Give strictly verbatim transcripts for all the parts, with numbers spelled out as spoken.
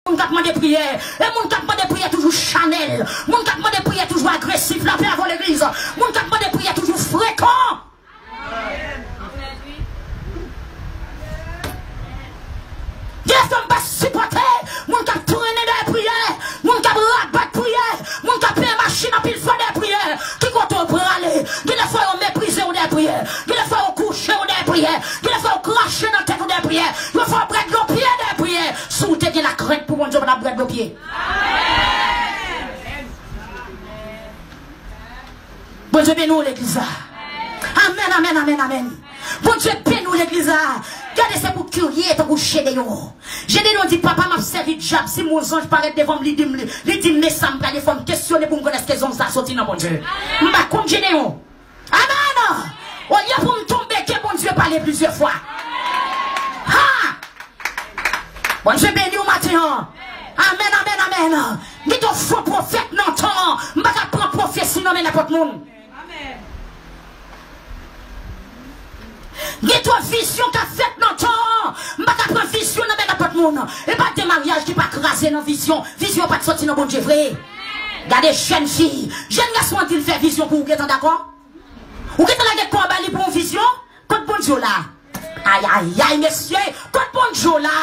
moun k ap mande priyè. E moun k ap mande priyè toujou chanèl. Moun k ap mande priyè toujou agresif. Lapè avè w legliz. Moun k ap mande priyè toujou frekan. Gen lè m pa sipòte moun k ap trennen dèyè priyè, moun k ap rabat priyè, moun k ap peye machin anpil fwa dèyè priyè. Ki kote w prale? Gen lè fwa yo meprize w dèyè priyè. Gen lè fwa yo kouche w dèyè priyè. Gen lè fwa yo krache nan tèt ou dèyè priyè. Yo fè w brèt dlo pye dèyè priyè. Si w te gen lakrent pou Bondye, w pa t ap brèt dlo pye. Bondye beni w, legliz la. Amèn, amèn, amèn, amèn. Bondye beni w, legliz la. Gade, se pou kirye tankou Jedeyon. Jedeyon di, "Papa, m ap sèvi dyab. Si m wè yon zanj parèt devan m, li di m, li, li di m, men sa m prale fè, m kesyone pou m konn èske zanj sa soti nan Bondye." M pa kont Jedeyon. Amèn. Olye pou m tonbe, ke Bondye pale plizyè fwa. Ha! Bondye beni w maten an. Amèn, amèn, amèn. Gen twòp fo pwofèt nan tan an. M pa ka pran pwofesi nan men nenpòt moun. Gen twòp vizyon k ap fèt nan tan an. M pa ka pran vizyon nan men nenpòt moun. E pa de maryaj ki pa kraze nan vizyon. Vizyon pa t soti nan Bondye vre. Gade jèn fi. Jèn gason an di l fè vizyon pou ou, gentan dakò? Ou gentan lage kò w ba li pou yon vizyon? Kot Bondye w la? Ayayay, mesye, kot Bondye w la?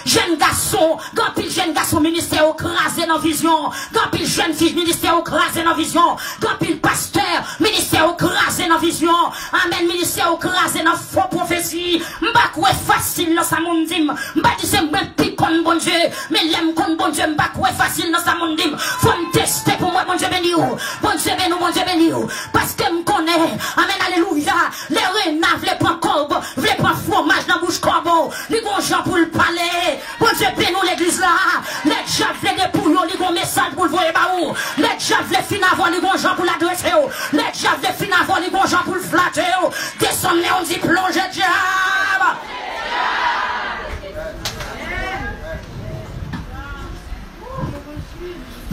Jèn gason, gen anpil jèn gason ministè yo kraze nan vizyon. Gen anpil jèn fi ministè yo kraze nan vizyon. Gen anpil pastè ministè yo kraze nan vizyon. Amèn, ministè yo kraze nan fo pwofesi. M pa kwè fasil nan sa moun di m. M pa di se mwen pi konn Bondye, men lè m konn Bondye, m pa kwè fasil nan sa moun di m. Fò m teste pou m wè. Bondye beni w. Bondye beni w, Bondye beni w. Paske m konnen, amèn, alelouya, lè rena vle pran kòb, vle pran fwomaj nan bouch kòbo, li gon jan pou l pale. Bondye beni w, legliz la. Lè dyab vle depouye w, li gon mesaj pou l voye ba ou. Lè dyab vle fin avè w, li gon jan pou l adrese w. Lè dyab vle fin avè w, li gon jan pou l flate w. Desann men w, di, "Plonje dyab."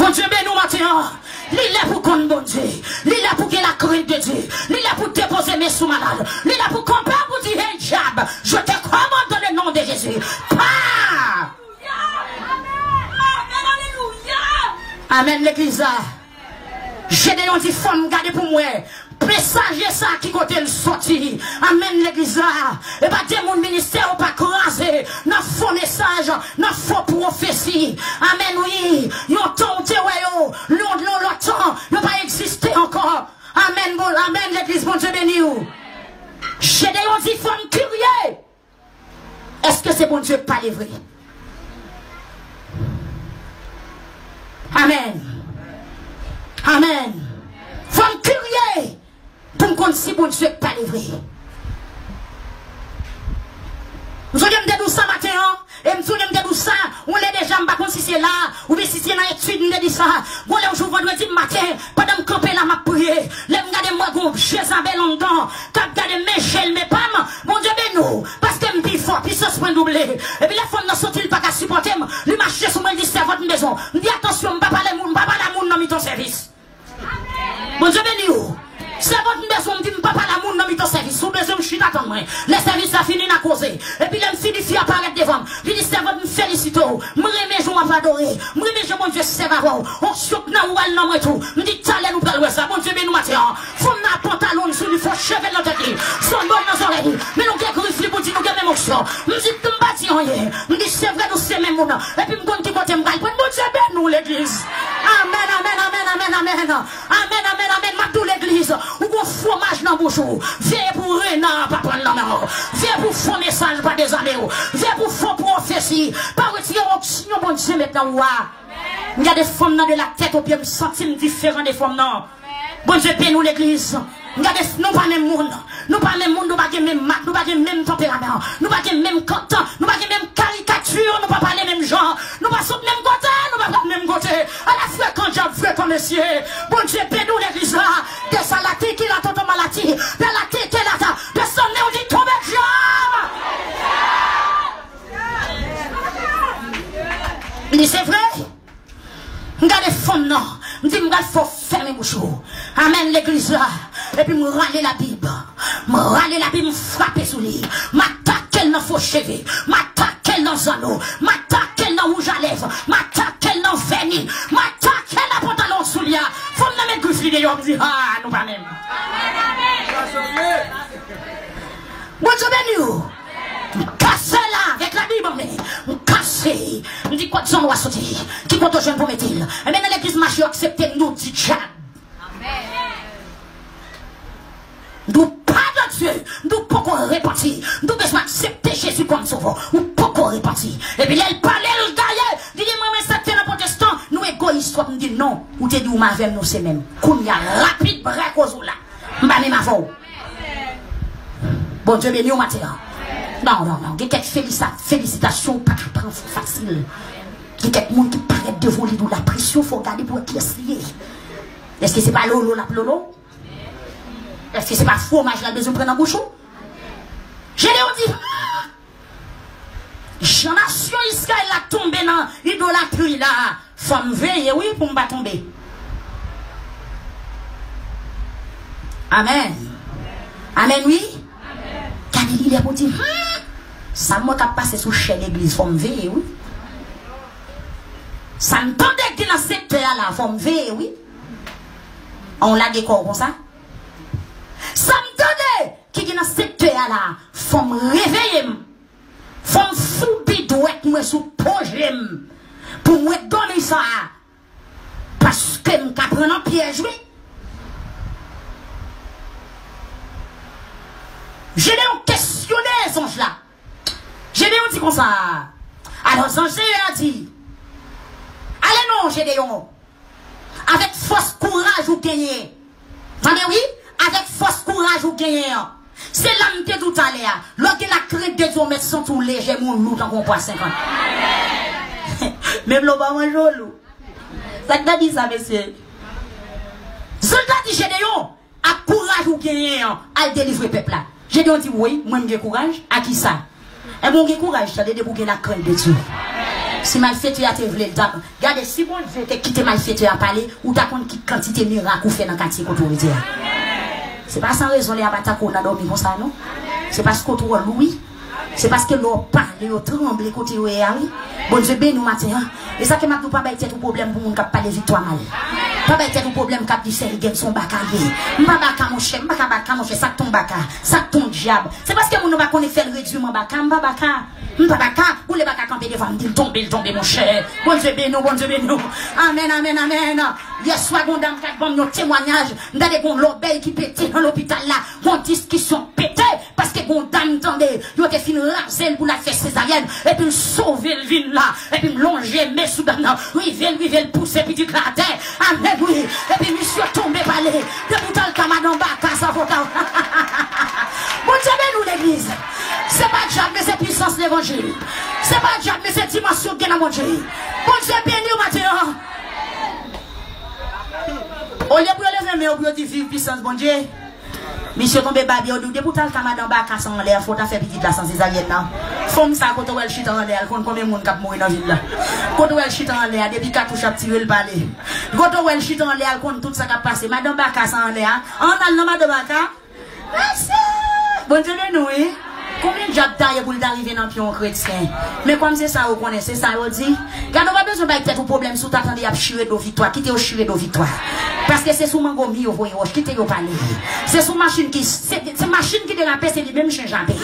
Bondye beni w maten an. Li lè pou konn Bondye. Li lè pou gen lakrent de Dye. Li lè pou depoze men sou malad. Li lè pou kanpe pou di, "Hey, dyab, je te commande dans le nom de Jésus. Pa!" Amèn, legliz la. Jedeyon di, "Fò m gade pou m wè mesaje sa a ki kote l soti." Amèn, legliz la. E pa de moun ministè yo pa kraze nan fo mesaj, nan fo pwofesi. Amèn, wi. Yon tan ou te wè yo, yon, yon lòt tan, yo pa egziste ankò. Amèn, bon, amèn, legliz, Bondye beni w. Jedeyon di, "Fò m kirye." Èske se Bondye k pale vre? Amèn. Amèn. Fò m kirye pou m konn si Bondye k pale vre. M sonje m te di w sa maten an, e m sonje m te di w sa, yon lè deja, m pa konn si se la, oubyen si se nan etid, m te di sa. Gon lè yon jou vandredi maten, pandan m kanpe la, m ap priye, lè m gade, m wè gon Jezabèl anndan, k ap gade m, men je l, men pa m. Bondye beni w, paske m pi fò, pisans mwen double. Epi lè fanm nan soti, li pa ka sipòte m, li mache sou mwen, li di, "Sèvant, m bezwen w." M di, "Atansyon, m pa pale moun, m pa pale a moun nan mitan sèvis." Bondye beni w. Sèvant, m bezwen w, m di, "M pa pale a moun nan mitan sèvis. Si w bezwen m, chita tann mwen. Lè sèvis la fini, n a koze." Epi lè m fini, fi a parèt devan m. Li di, "Sèvant, m felisite w. M renmen jan w ap adore. M renmen jan Bondye sèvi avè w. Onksyon k nan ou a nan mwen tou." M di, "Talè nou pral wè sa." Bondye beni w maten an. Fanm nan ap pantalon sou li, fo cheve nan tèt li, sanbòl nan zòrèy li. Men nou gen grif li pou di nou gen menm onksyon. M di, "M pa di anyen." M di, "Se vre, nou se menm moun." Epi m konn ki kote m pral pran. Bondye beni w, legliz. Amèn, amèn, amèn, amèn, amèn. Amèn, amèn, amèn. M ap di w, legliz, ou gon fwomaj nan bouch ou. Veye pou rena pa pran l nan men w. Veye pou fo mesaj pa dezame w. Veye pou fo pwofesi pa retire onksyon Bondye met nan ou a. M gade fanm nan de la tèt o pye, m santi m diferan de fanm nan. Bondye beni w, legliz. M gade, nou pa menm moun. Nou pa menm moun, nou pa gen menm mak, nou pa gen menm tanperaman, nou pa gen menm kant, nou pa gen menm karikati, nou pa pale menm jan, nou pa sot menm kote, nou pa pral menm kote. Ala frekan dyab, frekan mesye. Bondye beni w, legliz la. De sa la tiki la tonton malati. De la tiki la ta. De sa ne w di tonbe dyab. Li se vre. M gade fanm nan, m di, "M pral fè w fèmen bouch ou." Amèn, legliz la. Epi m rale Labib. M rale Labib, m frape sou li. M atake l nan fo cheve. M atake l nan zanno. M atake l nan wouj a lèv, m atake l nan vèni, m atake l nan pantalon soulye a. Fanm nan met grif li deyò, m di, ah, nou pa menm. Bondye beni w. M kase la avèk la Bib an men. M kase. M di kot zòn w a soti. Ki kote w jwenn pou mete l? Enben nan legliz mache yo aksepte m, nou di dyab. M di w pa de Dye. M di w poko repanti. M di w bezwen aksepte Jezi kòm sovè. Ou poko repanti. Epi lè l pale l gaye. Li di mwen, mwen sa k fè nan pwotestan nou egoyis twòp. M di non. Ou te di w m avè m, nou se menm. Kounye a rapid brè koze w la. M pa menm avè w. Bondye beni w maten an. Non, non, non. Gen kèk felisa- felisitasyon ou pa ka pran fasil. Gen kèk moun ki parèt devan w, li di w lapresyon, fò w gade pou wè kiyès li ye. Èske se pa lolo l ap lolo? Èske se pa fwomaj la l bezwen pran nan bouch ou? Jedeyon di, hmm, jan nasyon Izrayèl la tonbe nan idolatri la, fò m veye wi pou m pa tonbe. Amèn. Amèn wi. Gade lidè pou di, hmm, sa m wè k ap pase sou chè legliz, fò m veye wi. Sa m tande ki nan sektè a la, fò m veye wi. An w lage kò w konsa. Sa m tande ki gen nan sektè a la, fò m reveye m. Fò m foubi dwèt mwen sou po je m pou m wè dòmi sa a, paske m ka pran nan pyèj wi. Jedeyon kesyone zanj la. Jedeyon di konsa, alò zanj Senyè a di, ale non Jedeyon, avèk fòs kouraj ou genyen. Tande wi, avèk fòs kouraj ou genyen an. Se la m te di w talè a. Lè w gen lakrent de Dye, w mèt santi w lejè, men w lou tankou yon pwa senkant. Menm lè w pa manje w lou. Sa k ta di sa, mesye? Zanj la di Jedeyon, ak kouraj ou genyen an, al delivre pèp la. Jedeyon di, wi, mwen m gen kouraj, a kisa? Enben, w gen kouraj, tande, depi w gen lakrent de Dye. Si malfetè a te vle l ta, gade, si Bondye te kite malfetè a pale, ou ta konn ki kantite mirak ou fè nan katye kote w rete a. Se pa san rezon lè y ap atake w nan dòmi konsa, non. Se paske w twò lou, wi. Se paske lè w pale, yo tranble kote yo ye a, wi. Bondye beni w maten an. E sa ke m ap di w, pa bay tèt ou pwoblèm pou moun k ap pale viktwa mal. Pa bay tèt ou pwoblèm k ap di Sèyè Gèn se yon baka l ye. M pa baka, monchè, m pa ka baka, monchè. Sa k t on baka? Sa k t on dyab? Se paske moun nan pa konnen k fè l redui m an baka. M pa baka. M pa baka. Ou lè baka kanpe devan m, di l tonbe, l tonbe, monchè. Bondye beni w, Bondye beni w. Amèn, amèn, amèn. Yèswa, gon dam k ap ban m yon temwayaj. M tande gon lòbèy ki pete nan lopital la. Gon diskisyon pete. Paske gon dam, tande, yo te fin raze l pou l al fè sezaryèn, epi l sove l vin la, epi m lonje men sou dam nan, rive l, rive l pouse pitit la atè, amèn wi, epi misye tonbe pale, depi w t al ka madan baka sa fò ta. Bondye beni w legliz, se pa dyab men se pwisans levanjil, se pa dyab men se dimansyon k gen nan Bondye, Bondye beni w maten an. Olye pou yo leve men yo pou yo di viv pwisans Bondye. Misye tonbe babye, yo di w depi w t al ka madan baka sa anlè a, fò w ta fè pitit la san sezaryèn nan. Fanm sa kote w wè l chita anlè a, l konn konbyen moun k ap mouri nan vil la. Kote w wè l chita anlè a, depi katouch ap tire l pale. Kote w wè l chita anlè a, l konn tout sa k ap pase. Madan baka sa anlè a, ann al nan madan baka. Mèsi! Bondye beni w wi. Konbyen dyab ta ye pou l ta rive nan pye yon kretyen? Men kòm se sa yo konnen, se sa yo di. Gade, w pa bezwen bay tèt ou pwoblèm si w ta tande y ap chire do viktwa. Kite yo chire do viktwa. Paske se sou mango mi yo voye wòch. Kite yo pale. Se sou machin ki, se, se machin ki derape, se li menm chen jape.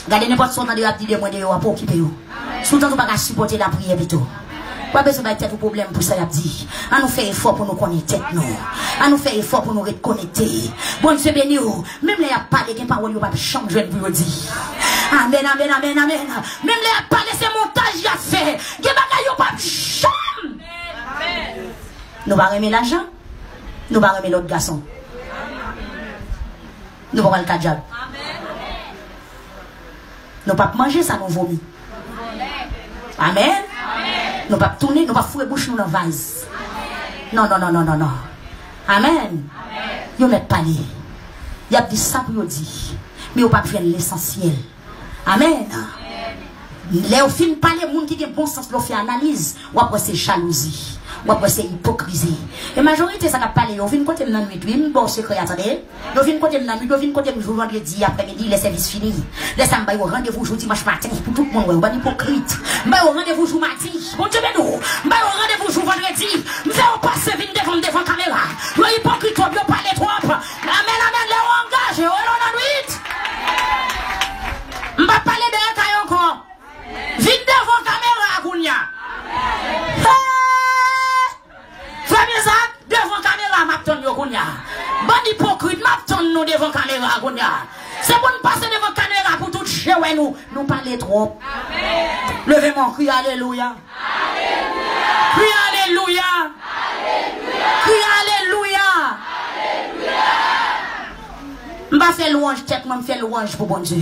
Gade nenpòt sa w tande y ap di de mwen deyò a, pa okipe yo. Si w tande w pa ka sipòte lapriyè pito. W pa bezwen bay tèt ou pwoblèm pou sa y ap di. An nou fè efò pou nou konnen tèt nou. An nou fè efò pou nou ret konekte. Bondye beni w. Menm lè y ap pale, gen pawòl yo p ap janm jwenn pou yo di. Amèn, amèn, amèn, amèn. Menm lè y ap pale, se montaj y ap fè. Gen bagay yo p ap janm. Nou pa renmen lajan. Nou pa renmen lòt gason. Nou pa pral ka dyab. Nou p ap manje sa nou vomi. Amèn. Nou p ap tounen, nou p ap foure bouch nou nan vaz. Non, non, non, non, non, non. Amèn. Yo mèt pale. Y ap di sa pou yo di. Men yo p ap jwenn lesansyèl. Amèn. Lè yo fin pale, moun ki gen bon sans, lè w fè analiz, w ap wè se jalouzi. W ap wè se ipokrizi. E majorite sa k ap pale yo vin kote m nan nwit, wi, m ba w sekrè a, tande. Yo vin kote m nan nwit, yo vin kote m jou vandredi aprèmidi, lè sèvis fini. Lè sa m ba yo randevou jou dimanch maten pou tout moun wè yo, bann ipokrit. M ba yo randevou jou madi, Bondye beni w. M ba yo randevou jou vandredi. M fè yo pase vin devan m devan kamera. Yo ipokrit twòp, yo pale twòp. Amèn, amèn, lè yo angaje, yo nan nwit. M p ap pale dèyè kay ankò. Vin devan kamera a kounye a. Hey! Frè m Izaak, devan kamera m ap tann yo kounye a. Bann ipokrit, m ap tann nou devan kamera a kounye a. Se pou n pase devan kamera pou tout je wè nou. Nou pale twòp. Leve men w, kriye alelouya. Kriye alelouya. Kriye alelouya. M pa fè lwanj tèt mwen, m fè lwanj pou Bondye.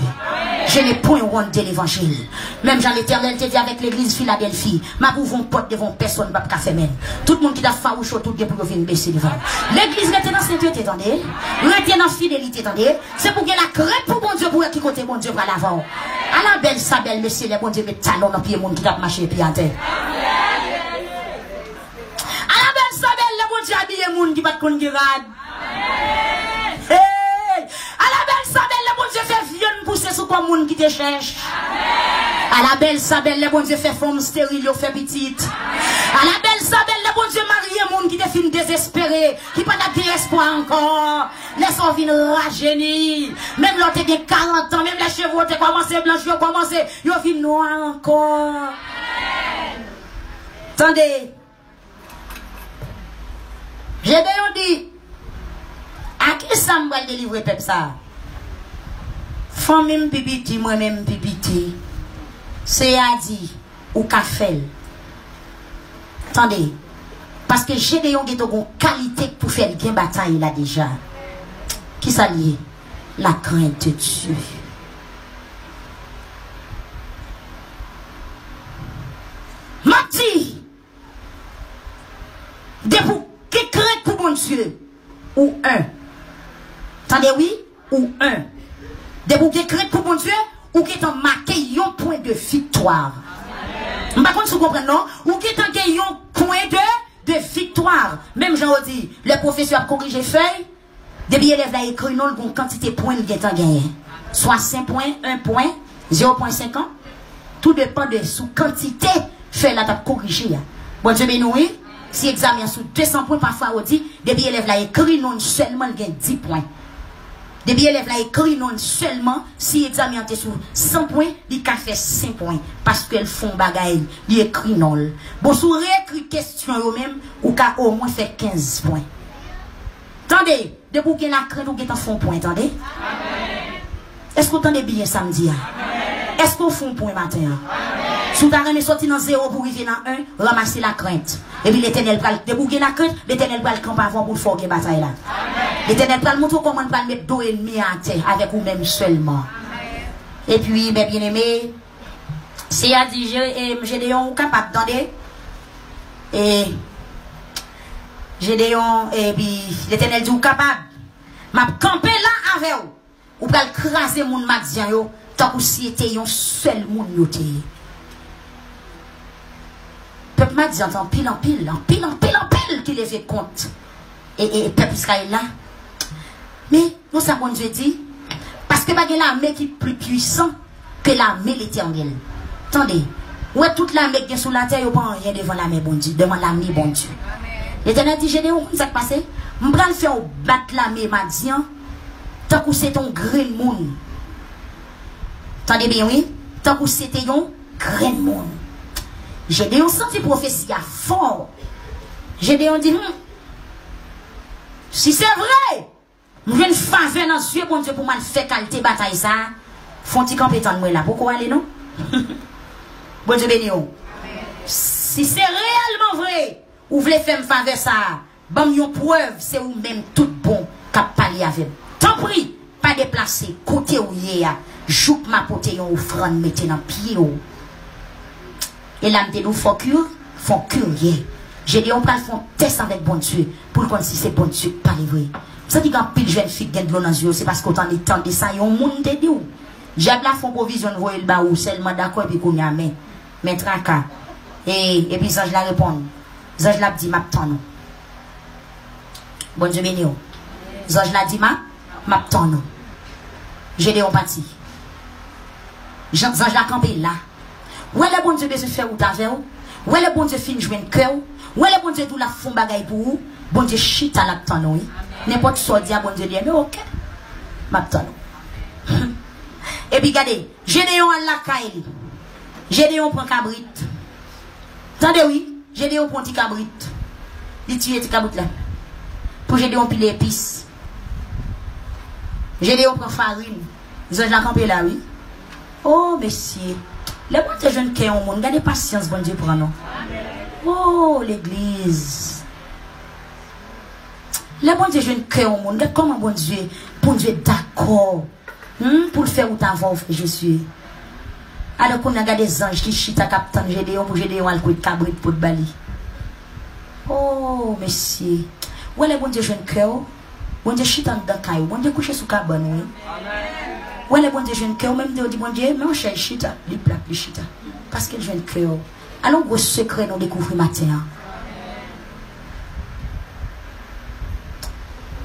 Je n'ai point honte de l'évangile. Menm jan Letènèl te di avèk legliz Filadèlfi, m ap ouvri yon pòt devan yon pèsonn p ap ka fèmen l. Tout moun ki t ap fawouche w, tout gen pou yo vin bese devan w. Legliz, rete nan senteté, tande. Rete nan fidelite, tande. Se pou gen lakrent pou Bondye, pou wè ki kote Bondye pral avè w. Ala bèl sa bèl, mesye, lè Bondye met talon nan pye moun ki t ap mache epi atè. Ala bèl sa bèl, lè Bondye abiye moun ki pa t konn gen rad. Hey! Ala bèl sa bèl, lè Bondye fè vyann pouse sou kò moun ki te chèch. Ala bèl sa bèl, lè Bondye fè fanm steril yo fè pitit. Ala bèl sa bèl, lè Bondye marye moun ki te fin dezespere, ki pa t ap gen espwa ankò. Lè sa w vin rajeni, menm lè w te gen karant an, menm lè cheve w te kòmanse blanch, yo kòmanse, yo vin nwa ankò. Tande. Jedeyon di, a kisa m pral delivre pèp sa a? Fanmi m pi piti, mwen menm m pi piti. Seyè a di, ou ka fè l. Tande, paske Jedeyon gentan gon kalite pou fè l gen batay la deja. Kisa l ye? La crainte de Dieu. M ap di, depi w gen krent pou Bondye, ou en. Tande wi, ou en. Depi w gen krent pou Bondye, ou gentan make yon pwen de viktwa. M pa konn si w konprann non, ou gentan gen yon pwen de, de viktwa. Menm jan yo di, lè pwofesè ap korije fèy, depi elèv la ekri non l, gon kantite pwen l gentan genyen. Swa senk pwen, en pwen, zewo pwen senkant. Tou depann de sou kantite fèy la t ap korije a. Bondye beni w, wi. Si egzamen an sou de san pwen, pafwa yo di, depi elèv la ekri non l sèlman, l gen dis pwen. Depi elèv la ekri non l sèlman, si egzamen an te sou san pwen, li ka fè senk pwen. Paske l fè yon bagay, li ekri non l. Bon, si w reekri kesyon yo menm, ou ka omwen fè kenz pwen. Tande, depi w gen lakrent, ou gentan fè yon pwen, tande. Èske w tande byen sa m di a? Èske w fè yon pwen maten an? Si w ta renmen soti nan zewo pou w rive nan en, ranmase lakrent. Epi Letènèl pral, depi w gen lakrent, Letènèl pral kanpe avè w pou l fè w gen batay la. Letènèl pral montre w kòman l pral met do ènmi an atè avèk ou menm sèlman. Epi, mes bien-aimés, Seyè a di, Je-, e, Jedeyon, ou kapab, tande. E, Jedeyon, epi Letènèl di, ou kapab. M ap kanpe la avè w. Ou pral kraze moun Madyan yo, tankou si se te yon sèl moun yo te ye. Pèp Madyan te anpil, anpil, anpil, anpil, anpil ki leve kont e, e, e pèp Izrayèl la. Men, nou sa Bondye di, paske pa gen lame ki pli pwisan ke lame Letènèl. Tande, ou wè tout lame ki gen sou latè, yo pa anyen devan lame Bondye, devan lame Bondye. Letènèl di, Jedeyon, ou konn sa k pase? M pral fè w bat lame Madyan tankou se te yon grenn moun. Tande byen, wi, tankou se te yon grenn moun. Jedeyon santi pwofesi a fò. Jedeyon di, hmm, si se vre, m jwenn favè nan zye Bondye pou m al fè kalite batay sa a, fè yon ti kanpe tann mwen la. Poko ale non. Bondye beni w. Si se reyèlman vre, ou vle fè m favè sa a, ban m yon prèv se ou menm tout bon k ap pale avè m. Tanpri, pa deplase kote w ye a, jouk m a pote yon ofrann mete nan pye w. E la m te di w fò kir-, fò kirye. Jedeyon pral fè yon tès avèk Bondye pou l konn si se Bondye k pale vre. M santi gen anpil jèn fi k gen dlo nan zye yo, se paske w tande, tande sa yon moun te di w. Dyab la fè yon pwovizyon, l voye l ba ou, sèlman dakò, epi kounye a, men, men traka. E, epi zanj la reponn, Zanj la ap di, "M ap tann ou." Bondye beni w. Zanj la di, "M ap, m ap tann ou." Jedeyon pati. Jan, zanj la kanpe la. Wè lè Bondye bezwen fè wout avè w. Wè lè Bondye fin jwenn kè w. Wè lè Bondye di w l ap fè yon bagay pou ou. Bondye chita l ap tann ou, wi. Nenpòt sa w di a, Bondye di, "Ebyen, oke. M ap tann ou." Epi gade, Jedeyon al lakay li. Jedeyon pran kabrit. Tande wi, Jedeyon pran ti kabrit. Li tiye ti kabrit la. Pou Jedeyon pile epis. Jedeyon pran farin. Zanj la kanpe la wi. Oh, mesye. Lè Bondye jwenn kè yon moun, gade pasyans Bondye pran non. Oh, legliz. Lè Bondye jwenn kè yon moun, gade kòman Bondye, Bondye dakò. Hmm, pou l fè wout avè w, frè Josye. Alò kounye a gade zanj ki chita k ap tann Jedeyon pou Jedeyon al kwit kabrit pou l ba li. Oh, mesye. Wè lè Bondye jwenn kè w, Bondye chita anndan kay ou, Bondye kouche sou kabann ou, wi. Wè lè Bondye jwenn kè w, menm de w di Bondye, men yon chèz chita, li plat, li chita. Paske l jwenn kè w. Alon gwo sekrè nou dekouvri maten an.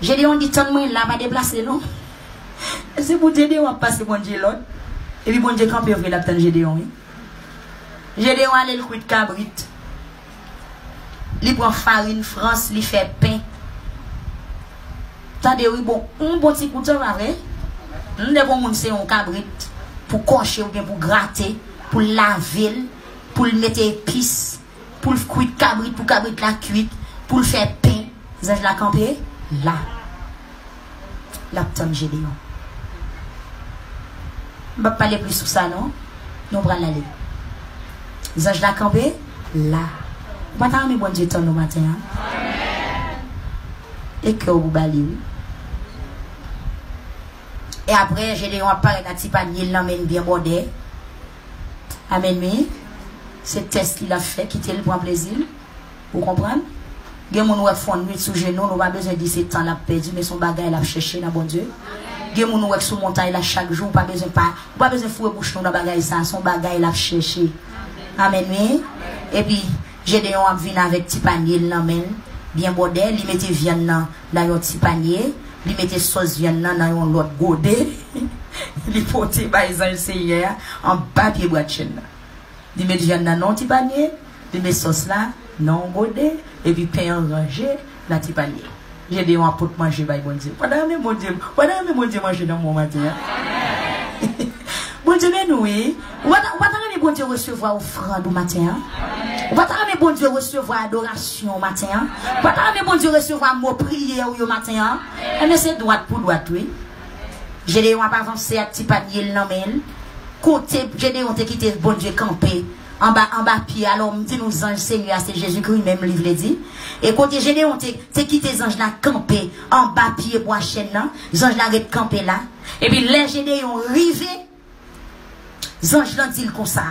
Jedeyon di, "Tann mwen la, pa deplase non." Se pou Jedeyon ap pase Bondye lòd. Epi Bondye kanpe vre, l ap tann Jedeyon, wi. Jedeyon ale, l kwit kabrit. Li pran farin frans, li fè pen. Tande wi, bon, yon bon ti kout, sa pa vre? Lè yon moun se yon kabrit, pou kòche oubyen pou grate, pou l lave l, pou l mete epis, pou l kwit kabrit, pou kabrit la kwit, pou l fè pen, zanj la kanpe la. L ap tann Jedeyon. M p ap pale plis sou sa non. Nou pral ale. Zanj la kanpe la. Ou pa ta renmen Bondye tann ou maten an? E kè w pou ba li wi. E apre, Jedeyon ap parèt ak ti panye l nan men l byen bòdè. Amèn wi. Se tès li l ap fè, kite l pran plezi l. Ou konprann? Gen moun ou wè k fè yon nwit sou jenou l, ou pa bezwen di se tan l ap pèdi, men se yon bagay l ap chèche nan Bondye. Gen moun ou wè k sou montay la chak jou, ou pa bezwen pa, ou pa bezwen foure bouch nou nan bagay sa, se yon bagay l ap chèche. Amèn wi. Epi, Jedeyon ap vin avèk ti panye l nan men l, byen bòdè, li mete vyann nan nan yon ti panye, li mete sòs vyann nan nan yon lòt gode, li pote bay zanj Senyè a anba pye bwa chèn nan. Li met vyann nan nan yon ti panye, li met sòs la nan yon gode, epi pen an ranje nan ti panye. Jedeyon ap pot manje bay Bondye. Ou pa ta renmen Bondye, ou pa ta renmen Bondye manje nan men w maten an? Bondye beni w wi. Ou pa ta, ou pa ta renmen Bondye resevwa ofrann ou maten an? Ou pa ta renmen Bondye resevwa adorasyon w maten an? Ou pa ta renmen Bondye resevwa mo priyè w yo maten an? Enben se dwat pou dwat wi. Jedeyon ap avanse ak ti panye l nan men l. Kote Jedeyon te kite Bondye kanpe anba, anba pye, alò m di nou zanj Senyè a se Jezikri menm li vle di. E kote Jedeyon te, te kite zanj la kanpe anba pye bwa chèn nan, zanj la ret kanpe la. Epi lè Jedeyon rive, zanj lan di l konsa,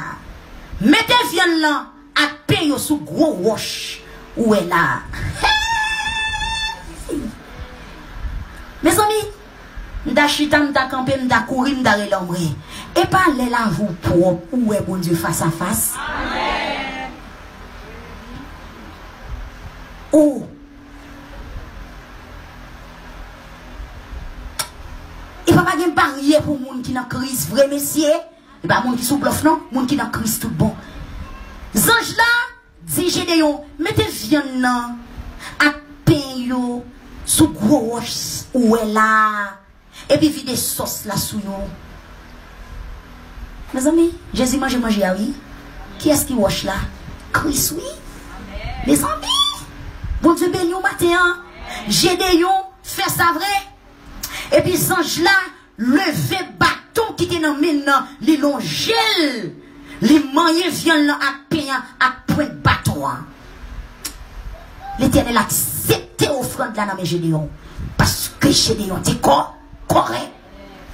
"Mete vyann lan ak pen yo sou gwo wòch ou wè la a." Hey! Mezanmi, m ta chita, m ta kanpe, m ta kouri, m ta rele anmwe. E pa lè lavi w pwòp, ou wè Bondye fas a fas. Ou. E pa, pa gen baryè pou moun ki nan kriz vre, mesye. E pa moun ki sou blòf, non. Moun ki nan kriz tout bon. Zanj la di Jedeyon, "Mete vyann nan ak pen yo sou gwo wòch ou wè la a, epi vide sòs la sou yo." Mezanmi, Jezi manje manje a wi. Kiyès ki wòch la? Kris wi. Mezanmi, Bondye beni w maten an. Jedeyon fè sa vre. Epi zanj la leve baton ki te nan men l nan, li lonje l, li manyen vyann lan ak pen an ak pwent baton an. Letènèl aksepte ofrann la nan men Jedeyon, paske Jedeyon te kò, kòrèk.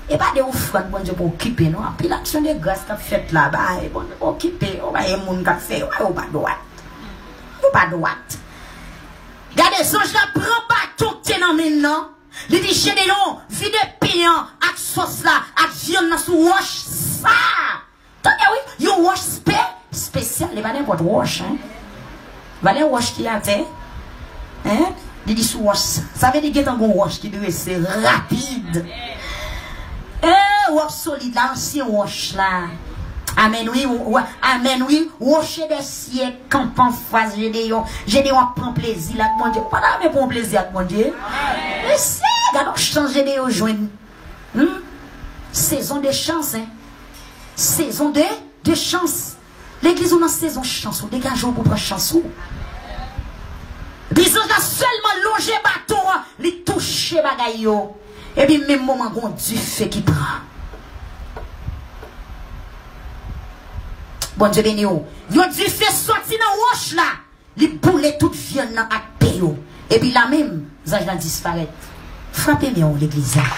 E pa de ofrann Bondye pou okipe non. Anpil aksyon de gras k ap fèt la, bay Bondye pou okipe. Ou bay moun k ap fè yo, yo pa dwat. Yo pa dwat. Gade, zanj la pran baton k te nan men l nan. Li di Jedeyon, "Vide pen an ak sòs la ak vyann nan sou wòch sa a." Tande wi, yon wòch spe, espesyal, li pa nenpòt wòch, en. Valè wòch ki atè. Hein? Li di sou wòch sa. Sa vle di gentan gon wòch ki drese rapid. E, wòch solid la, ansyen wòch la. Amèn wi, w-, w-, amèn wi. Rocher des siècles, kanpe an fas Jedeyon. Jedeyon ap pran plezi l ak Bondye. Ou pa ta renmen pran plezi ak Bondye? Mesye, gade yon chans Jedeyon jwenn. Hmm? Sezon de chans, hein? Sezon de, de chans. Legliz ou nan sezon chans ou, degaje w pou pran chans ou. Bizanj la sèlman lonje baton an, li touche bagay yo. Epi menm moman gon dife ki pran. Bondye beni w. Yon dife soti nan wòch la. Li boule tout vyann nan ak pen yo. Epi la menm, zanj la disparèt. Frape men w, legliz la.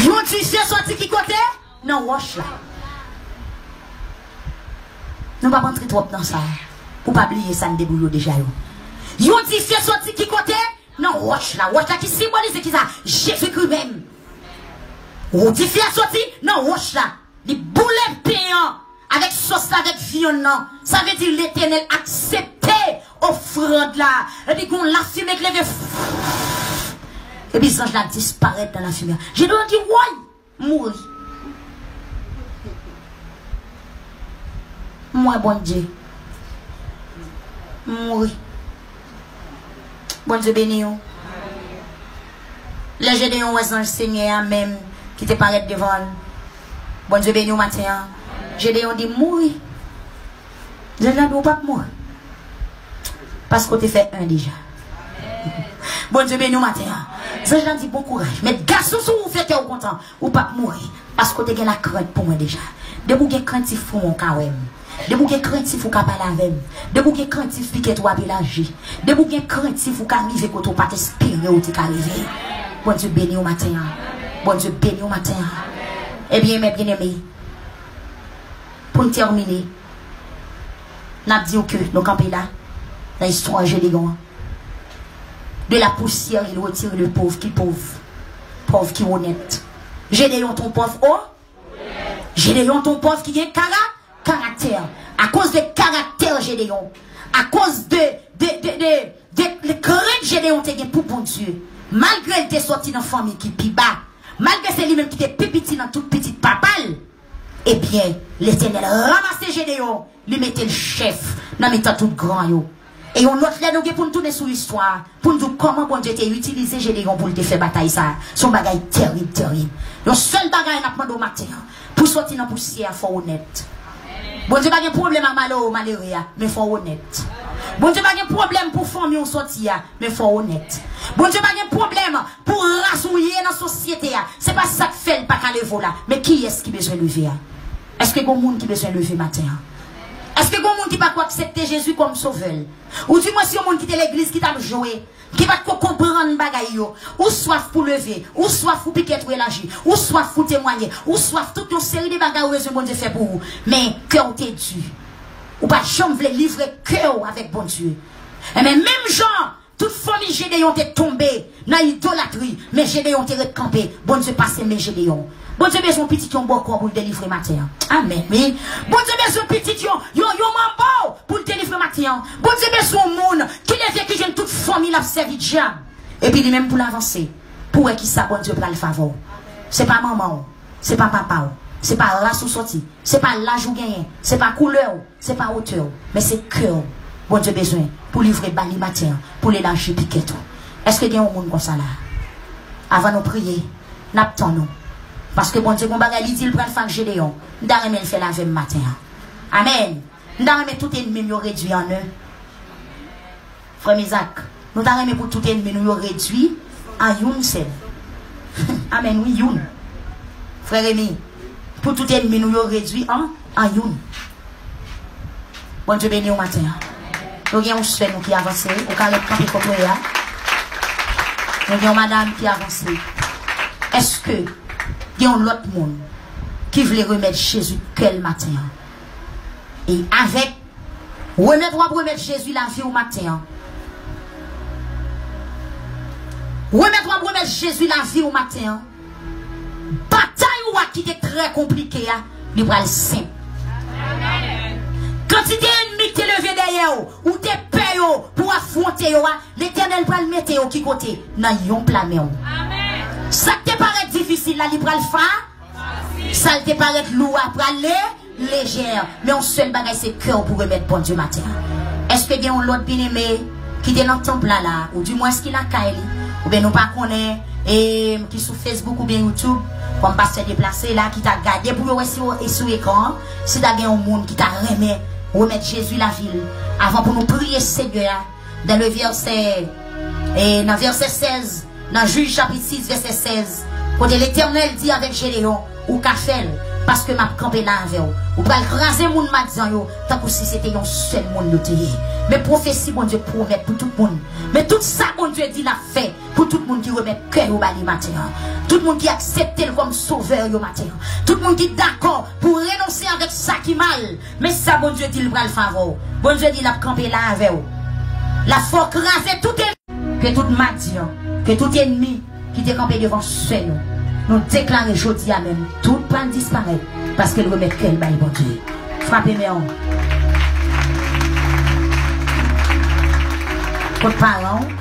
Yon dife soti ki kote? Nan wòch la. Nou p ap antre twòp nan sa. Pou pa bliye sa n te pou yo deja yo. Yon dife soti ki kote? Nan wòch la. Wòch la ki senbolize ki sa? Jezikri menm. Yon dife a soti nan wòch la. Li boule pen an avèk sòs la, avèk vyann nan. Sa vle di Letènèl aksepte ofrann la. Epi gon lafimen k leve. Epi zanj la disparèt nan lafimen an. Jedeyon di, woy, m mouri. M wè Bondye. M mouri. Bondye beni w. Lè Jedeyon wè zanj Senyè a menm ki te parèt devan l, Bondye beni w maten an. Jedeyon di, m mouri. Zanj la di, ou p ap mouri. Paske w te fè en deja. Bondye beni w maten an. Zanj la di, bon kouraj. Met gason sou ou, fè kè w kontan. Ou p ap mouri. Paske w te gen lakrent pou mwen deja. Depi w gen krentif pou mwen, w ka wè m. Depi w gen krentif, ou ka pale avè m. Depi w gen krentif, pikèt ou ap elaji. Depi w gen krentif, ou ka rive kote w pa t espere w te ka rive. Bondye beni w maten an. Bondye beni w maten an. Ebyen, mè byeneme, pou n tèmine, n ap di w ke nou kanpe la, nan istwa Jedeyon an. De la poussière, il retire le pauvre qui pauvre, pauvre qui honnête. Jedeyon t on pòv o. Jedeyon t on pòv ki gen kara-, karaktè. Akoz de karaktè Jedeyon, akoz de, de, de, de, de, de krent Jedeyon te gen pou Bondye, malgre l te sòti nan fanmi ki pi ba, malgre se li menm ki te pi piti nan tout pitit papa l, ebyen, Letènèl ranmase Jedeyon, li mete l chèf nan mitan tout gran yo. E yon lòt lè, nou gen pou n tounen sou istwa a, pou n di w kòman Bondye te itilize Jedeyon pou l te fè batay sa a. Se yon bagay tèrib, tèrib. Yon sèl bagay n ap mande w maten an, pou sòti nan pousyè a, fò w onèt. Bondye pa gen pwoblèm ak malere, malere a, men fò w onèt. Bondye pa gen pwoblèm pou fanmi w sòti a, men fò w onèt. Bondye pa gen pwoblèm pou ras ou ye nan sosyete a. Se pa sa k fè l pa ka leve w la, men kiyès ki bezwen leve a? Èske gon moun ki bezwen leve maten an? Èske gon moun ki pako aksepte Jezi kòm sovè l? Ou di mwen si yon moun ki te legliz ki t ap jwe, ki pa t ko konprann bagay yo. Ou swaf pou leve, ou swaf pou pikèt ou elaji, ou swaf pou temwaye, ou swaf tout yon seri de bagay ou bezwen Bondye fè pou ou. Men kè w te di. Ou pa t janm vle livre kè w avèk Bondye. Enben, menm jan tout fanmi Jedeyon te tonbe nan idolatri, men Jedeyon te ret kanpe. Bondye pase men Jedeyon. Bondye bezwen yon pitit yon bòkò pou l delivre maten an. Amèn, wi. Bondye bezwen pitit yon, yon, yon manbo pou l delivre maten an. Bondye bezwen yon moun ki leve, ki jwenn tout fanmi l ap sèvi dyab. Epi li menm pou l avanse, pou wè kisa Bondye pral fè avè w. Se pa manman w, se pa papa w, se pa ras ou sòti, se pa laj ou genyen, se pa koulè w, se pa wotè w, men se kè w Bondye bezwen pou livre ba li maten an, pou l elaji pikèt ou. Èske gen yon moun konsa la? Avan nou priye, n ap tann ou. Paske Bondye gon bagay li di l pral fè ak Jedeyon. M ta renmen l fè l avè m maten an. Amèn. M ta renmen tout ènmi m yo redui an en. Frè m Izak, nou ta renmen pou tout ènmi nou yo redui an youn sèl. Amèn, wi, youn. Frè Remi, pou tout ènmi nou yo redui an, an youn. Bondye beni w maten an. Nou gen yon sè nou ki avanse, ou ka ret kanpe kote w ye a. Nou gen yon madanm ki avanse. Èske gen yon lòt moun ki vle remèt Jezi kè l maten an? E avèk remèt w ap remèt Jezi lavi w maten an. Remèt w ap remèt Jezi lavi w maten an. Batay ou a ki te trè konplike a, Li pral senp. Kantite ènmi ki te leve dèyè w, ou te pè yo pou w afwonte yo a, Letènèl pral mete yo ki kote? Nan yon pla men w. Sa k te parèt difisil la, li pral fa. Sa l te parèt lou a pral le, lejè. Men yon sèl bagay, se kè w pou remèt Bondye maten an. Èske gen yon lòt byeneme ki te nan tanp la la, oudimwens ki lakay li, oubyen nou pa konnen, e, ki sou Facebook oubyen YouTube, kòm pastè deplase la, ki ta gade pou yo wè si yo, e sou ekran an, si ta gen yon moun ki ta renmen remèt Jezi lavi l, avan pou nou priye Senyè a, dans le verset, e, nan vèsè sèz, nan Jij chapit sis, vèsè sèz, kote Letènèl di avèk Jedeyòn, ou ka fè l, paske m ap kanpe la avè w. Ou pral kraze moun Madyan yo, tankou si se te yon sèl moun yo te ye. Men pwofesi Bondye pwomèt pou tout moun. Men tout sa Bondye di l ap fè pou tout moun ki remèt kè yo ba li maten an. Tout moun ki aksepte l kòm sovè yo maten an. Tout moun ki dakò pou renonse avèk sa ki mal. Men sa Bondye di l pral fè avè w. Bondye di l ap kanpe la avè w. L ap fè w kraze tout ke tout Madyan, ke tout ènmi ki te kanpe devan sè nou, nou deklare jodi a menm, tout pral disparèt, paske l remèt kè l bay Bondye. Frape men w. Kot paran w?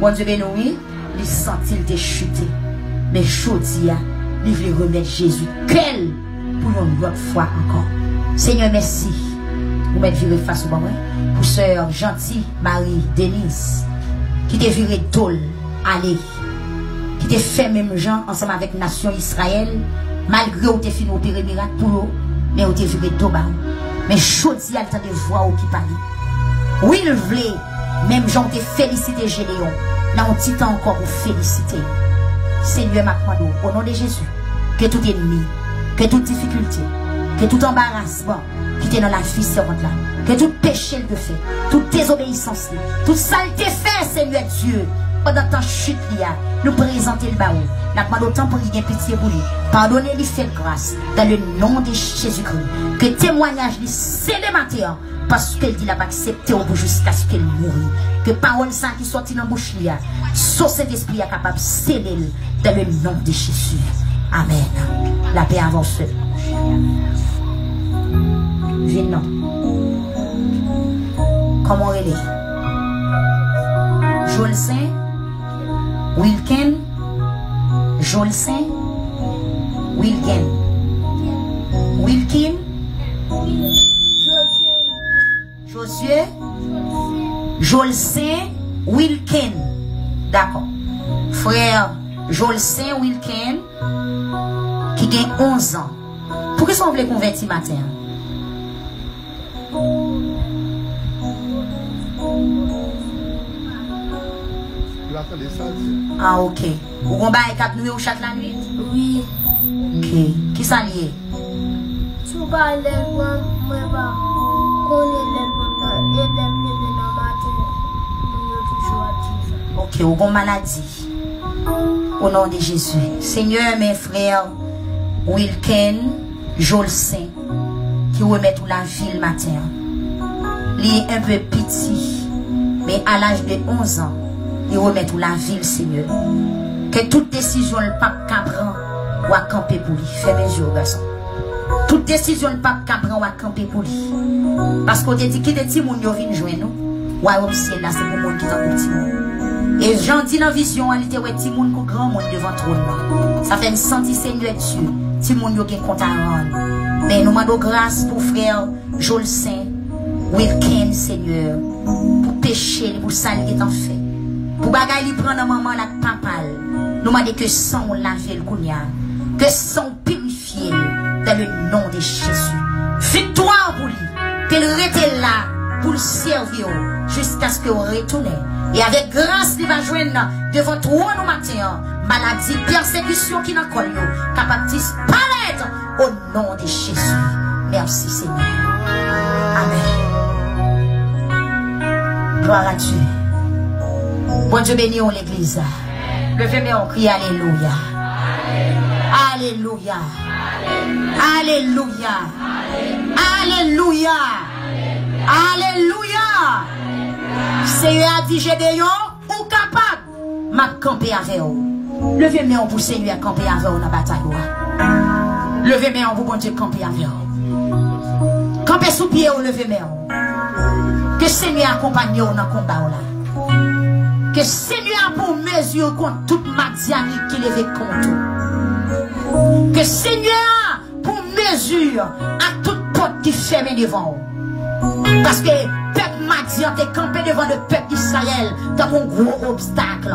Bondye beni w, wi. Li santi l te chite. Men jodi a, li vle remèt Jezi kè l pou yon lòt fwa ankò. Senyè, mèsi. Ou mèt vire fas ou ban mwen. Pou sè Janti Mari Deniz, ki te vire do l ale, ki te fè menm jan ansanm avèk nasyon Izrayèl, malgre w te fin opere mirak pou yo, men yo te vire do ba w. Men jodi a, l tande vwa w ki pale. Wi, l vle, menm jan w te felisite Jedeyòn, nan yon ti tan ankò pou felisite l. Senyè, m ap mande w, o non de Jezi, ke tout ènmi, ke tout difikilte, ke tout anbarasman, ki te nan lavi sèvant la. Ke tout peche l te fè, tout dezobeyisans li, tout sa l te fè, Senyè Dye, pandan tan chit li a, nou prezante l ba ou. N ap mande w, tanpri, gen pitye pou li. Padone li, fè l gras, dans le nom de Jésus-Christ. Ke temwayaj li sele maten an, paske l di l ap aksepte w pou jiskaske l mouri. Ke pawòl sa ki sòti nan bouch li a, so Sentespri a kapab sele l dans le nom de Jésus. Amèn. Lapè avè w, sè. Vin non. Kòman w rele? Jolsen? Wilken? Jolsen? Wilken? Wilkin? Josye? Jolsen Wilken. Dakò. Frè Jolsen Wilken, ki gen onz an. Poukisa w vle konvèti maten an? Yo pa tande sa l di. Ah, ok. Ou gon bagay k ap nwi w chak lannuit? Wi. Ok. Kisa l ye? Tou pa lè l pran, mwen pa konnen lè l pran nan, e lè m leve nan maten, moun yo toujou ap di sa. Ok, ou gon maladi. O non de Jezi. Senyè, men frè Wilken Jolsen ki remèt ou lavi l maten an. Li enpe piti, men a laj de onz an, li remèt ou lavi l, Senyè. Ke tout desizyon l p ap ka pran, w a kanpe pou li. Fèmen zye w, gason. Tout desizyon l p ap ka pran, w a kanpe pou li. Paske w te di, kite timoun yo vin jwenn ou. Wayòm syèl la, se pou moun ki tankou timoun. E jan di nan vizyon an, li te wè timoun kou granmoun devan twòn nan. Sa fè m santi, Senyè Dye, timoun yo gen kont a rann. Men nou mande w gras pou frè Jolsen Wilken, Senyè, pou peche li, pou sa l gentan fè, pou bagay li pran nan manman l ak papa l. Nou mande ke san w lave l kounye a. Ke san w pirifye l dans le nom de Jésus. Vide rete la pou l sèvi w jiskaske w retounen. E avèk gras li va jwenn devan twòn ou maten an, maladi, pèsekisyon ki nan kò l yo kapab disparèt o non de Jezi. Mèsi, Senyè. Amèn. Gloire à Dieu. Bondye beni w, legliz. Leve men w, kriye alelouya. Alelouya. Alelouya. Alelouya. Alelouya. Senyè a di Jedeyon, ou kapab. M ap kanpe avè w. Leve men w pou Senyè a kanpe avè w nan batay ou a. Leve men w pou Bondye kanpe avè w. Kanpe sou pye w, leve men w. Ke Senyè a akonpanye w nan konba w la. Ke Senyè a pran mezi kont tout Madyanit ki leve kont ou. Ke Senyè a pran mezi ak tout pòt ki fèmen devan w. Paske pèp Madyan te kanpe devan de pèp Izrayèl tankou yon gwo obstak.